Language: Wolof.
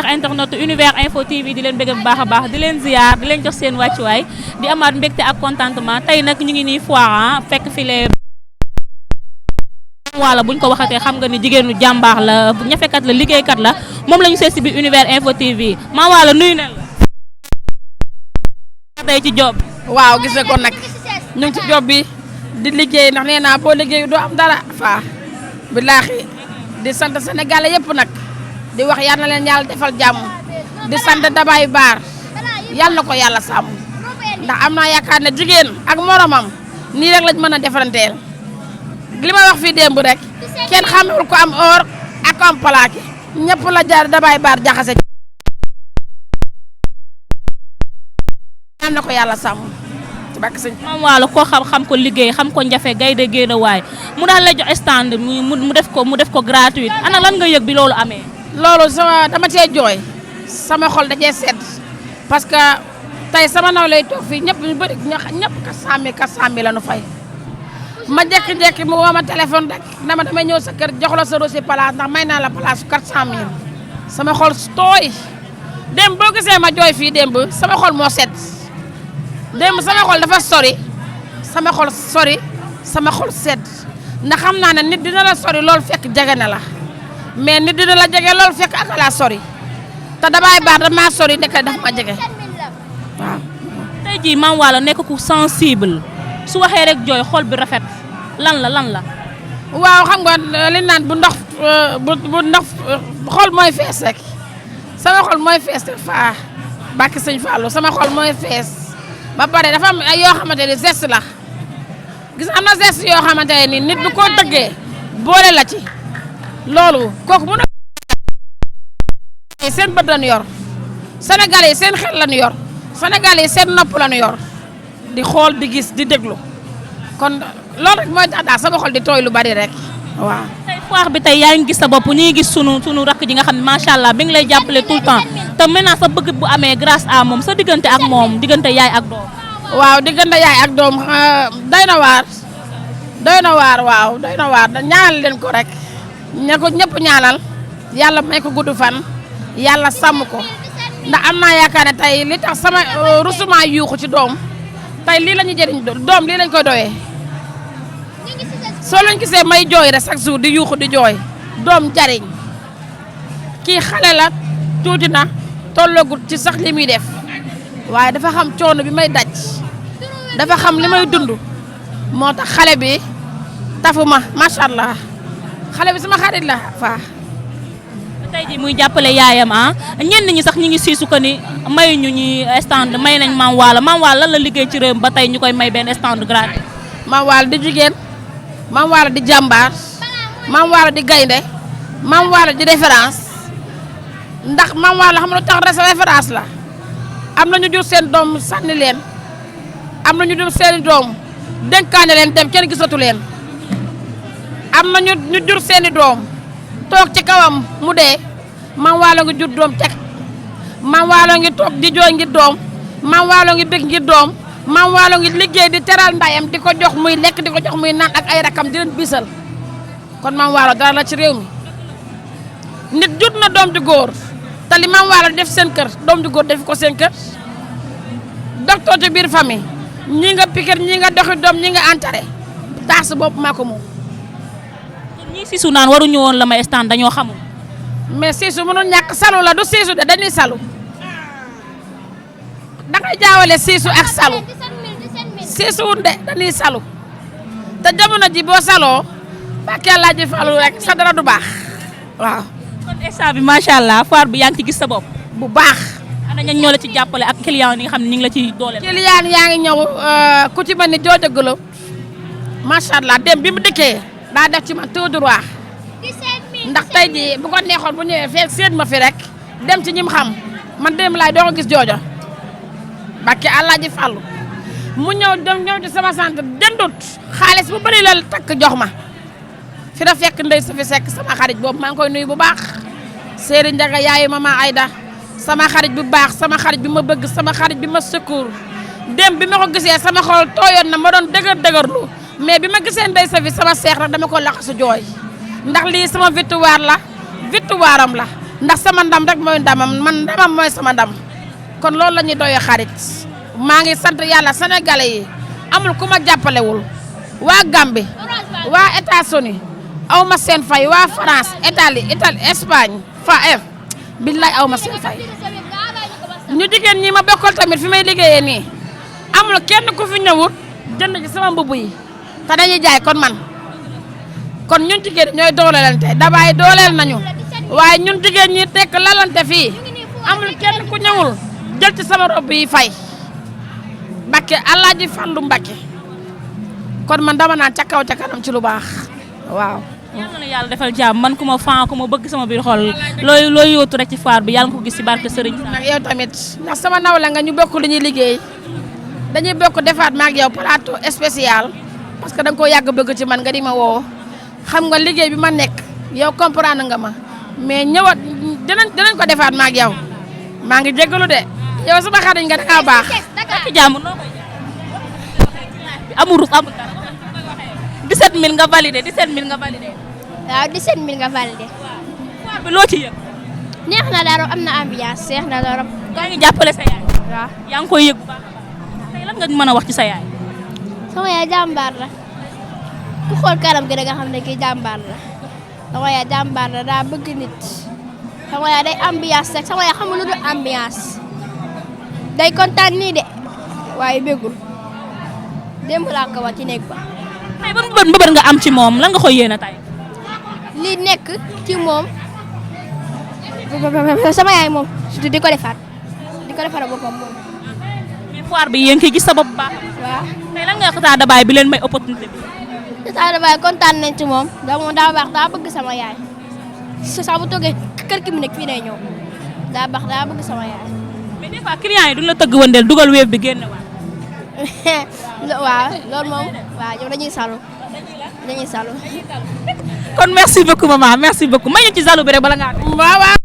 internet Univers Info TV di leen bëgg bu baax a baax di leen ziar di leen jox seen wàccuwaay di amaat mbégte ak contentement tey nag ñu ngi nii foire fekk fi lee wala buñ ko waxatee xam nga ni jigéenu jàmbaax la ñafekat la liggéeykat la moom la ñu seet si biir Univers Info TV maa wala nuyu na la tey ci job waaw gis nga kon nag ñu ngi ci job bi di liggéey ndax nee naa boo liggéey doo am dara faa billaahi di sant Sénégalais yëpp nag di wax yal na leen yàlla defal jàmm di sant Dabay Baar yal na ko yàlla sàmm ndax am naa yaakaar ne jigéen ak moromam nii rek lañ mën a defaranteel li ma wax fii démb rek kenn xamul ko am or ak ko am plaqué ñëpp la jaar Dabay Baar jaxase yal na ko yàlla sàmm ci bakk sëñ Mame Wallo koo xam ko liggéey xam ko njafe gaynde génn waay mu daal lay jox stand mu def ko gratuite ana lan nga yëg bi loolu amee loolu dama cee jooy sama xol dajee sedd parce que tey sama naw lay toog fii ñëpp ñu bëri ñëpp 400 000 la nu fay ma jékki-jékki mu woo ma téléphone rek dama damay ñëw sa kër jox la sa dossier place ndax may naa la place 400 000 sama xol tooy démb boo gisee ma jooy fii démb sama xol moo sedd démb sama xol dafa sori sama xol sedd ndax xam naa ne nit dina la sori loolu fekk jege na la mais nit dina la jege loolu fekk ak la sori te Dabay Baar dama sori ndeke daf ma jege waaw. tey jii Mame Wallo nekk ku sensible su waxee rek jooy xol bi rafet lan la. waaw xam nga li naan bu ndox xol mooy fees rek sama xol mooy fees rek faa bàkki sëñ Fallou sama xol mooy fees ba pare dafa am ay yoo xamante ni geste la gis am na geste yoo xamante ne nit bu ko dëggee boole la ci. loolu kooku mën a seen bët lañu yor Sénégalais yi seen xel lañu yor Sénégalais yi seen nopp lañu yor di xool di gis di déglu kon loolu rek mooy tax daal sama xol di tooy lu bari rek waaw. tey foire bi tey yaa ngi gis sa bopp ñuy gis sunu rakk ji nga xam ne macha allah bi ngi lay jàppale tout le temps te maintenant sa bëgg bu amee grâce à moom sa diggante ak moom diggante yaay ak doom. waaw diggante yaay ak doom doy na waar waaw doy na waar ñaanal leen ko rek. ña ko ñëpp ñaanal yàlla may ko gudd fan yàlla sàmm ko ndax am naa yaakaar ne tey li tax sama rusuma yuuxu ci doom tey lii la ñuy jëriñ doom lii lañ koy doyee soo leen gisee may jooy rek chaque jour di yuuxu di jooy doom jariñ kii xale la tuuti na tollagut ci sax li muy def waaye dafa xam coono bi may daj dafa xam li may dund moo tax xale bi tafuma macha allah. xale bi sama xarit la faa. tey jii muy jàppale yaayam ñenn ñi sax ñu ngi siisu ko ni may ñu ñi stand may nañ Mame Wallo lan la liggéey ci réew ba tey ñu koy may benn stand gratuit. Mame Wallo di jigéen Mame Wallo di jàmbaar Mame Wallo di gaynde Mame Wallo di référence ndax Mame Wallo xam nga lu tax référence la am na ñu jur seen doom sànni leen am na ñu jur seen doom dénkaane leen dem kenn gisatu leen. am na ñu jur seeni doom toog ci kawam mu dee Mame Wallo ngi jur doom teg Mame Wallo ngi toog di jooy ngir doom Mame Wallo ngi bëgg ngir doom Mame Wallo ngi liggéey di teral ndayam di ko jox muy lekk di ko jox muy naan ak ay rakam di leen bisal kon Mame Wallo dara la ci réew mi nit jur na doom ju góor te li Mame Wallo def seen kër doom ju góor def ko seen kër docteur ci biir famille ñi nga pikir ñi nga doxi doom ñi nga enterré taas bopp maa ko moom. ñii siisu naan waruñu woon la may stand dañoo xamul. mais siisu mënul ñàkk salu la du siisu de dañuy salu dangay jaawale siisu ak salu siisu wun de dañuy salu te jamono ji boo saloo bàkkee laa ji falu rek sa dara du baax waaw. kon instant bi macha allah foire bi yaa ngi ci gis sa bopp. bu baax. ana ñan ñoo la ci jàppale ak client yi nga xam ne ñu ngi la ci dooleel. client yaa ngi ñëw ku ci mel ni jooja gëlëm macha allah dem bi mu dikkee. daa def ci man tout droit ndax tey jii bu ko neexoon bu ñëwee fee seet ma fi rek dem ci ñim xam man démb laay doo ko gis joojo bakke Alaaji Fallu mu ñëw ci sama centre jëndut xaalis bu bëri la takk jox ma fi da fekk ndey su fi sekk sama xarit boobu maa ngi koy nuyu bu baax Séeri Njaga yaayu mama Ayda sama xarit bu baax sama xarit bi ma bëgg sama xarit bi ma secours démb bi ma ko gisee sama xol tooyoon na ma doon dëgërlu mais bi ma gisee ndey sa fi sama seex rek dama ko laxasu jooy ndax lii sama victoire la victoire am la ndax sama ndam rek mooy ndamam man ndamam mooy sama ndam kon loolu la ñuy doyee xarit maa ngi sant yàlla sénégalais yi amul ku ma jàppalewul waa Gambie waa États-Unis aw ma seen fay waa France Italie Espagne billaay aw ma seen fay ñu jigéen ñi ma bokkal tamit fi may liggéeyee nii amul kenn ku fi ñëwut jënd ci sama mbubb yi te dañuy jaay kon ñun jigéen ñooy doolelante dabaay dooleel nañu waaye ñun jigéen ñi tekk lalante fii amul kenn ku ñëwul jël ci sama rob yi fay Mbakke Alaaji Fallu Mbakke kon man dama naan ca kaw ca kanam ci lu baax waaw. yàlla na yàlla defal jàmm man ku ma fan ku ma bëgg sama biir xol looy yóotu rek ci foire bi yàlla nga ko gis ci barke Serigne Sall. nag yow tamit ndax sama nawle nga ñu bokk lu ñuy liggéey dañuy bokk defaat ma ak yow plateau spécial parce que da nga koo yàgg bëgg ci man nga di ma woo xam nga liggéey bi ma nekk yow comprendre nga ma mais ñëwaat dinañ ko defaat ma ak yow maa ngi jégalu de yow sama xarit nga da ngaa baax. ci jàmm noo koy amul rus amul dara 17000 nga validé 17000 nga validé. waaw 17000 nga validé. foire bi loo ci yëg. neex na dara am na ambiance neex na dara. yaa ngi jàppale sa yaay. waaw yaa ngi koy yëg bu baax a baax tey lan nga mën a wax ci sa yaay. sama yaay jàmbaar la ku xool kanam gi da nga xam ne kii jàmbaar la sama yaay jàmbaar la daa bëgg nit sama yaay day ambiance rek sama yaay xamul lu dul ambiance day kontaan nii de waaye bëggul démb laa ko wax ci néeg ba. tey ban mbëbët nga am ci moom lan nga koy yéene tey. li nekk ci moom sama yaay moom surtout di ko defaat boppam moom. mais foire bi yéen ngi gis sa bopp bu baax. waaw tey lan nga wax Tata Baye bi leen may opportunité bi. Tata Baye kontaan nañ ci moom daa baax daa bëgg sama yaay saa bu toogee kër gi mu nekk fii day ñëw daa baax daa bëgg sama yaay. mais des fois clients yi duñ la tëgg wëndeel dugal wéef bi génne waat. waaw loolu moom waaw yow dañuy salu kon merci beaucoup maman merci beaucoup may ñu ci zalu bi rek bala ngaa. waaw waaw.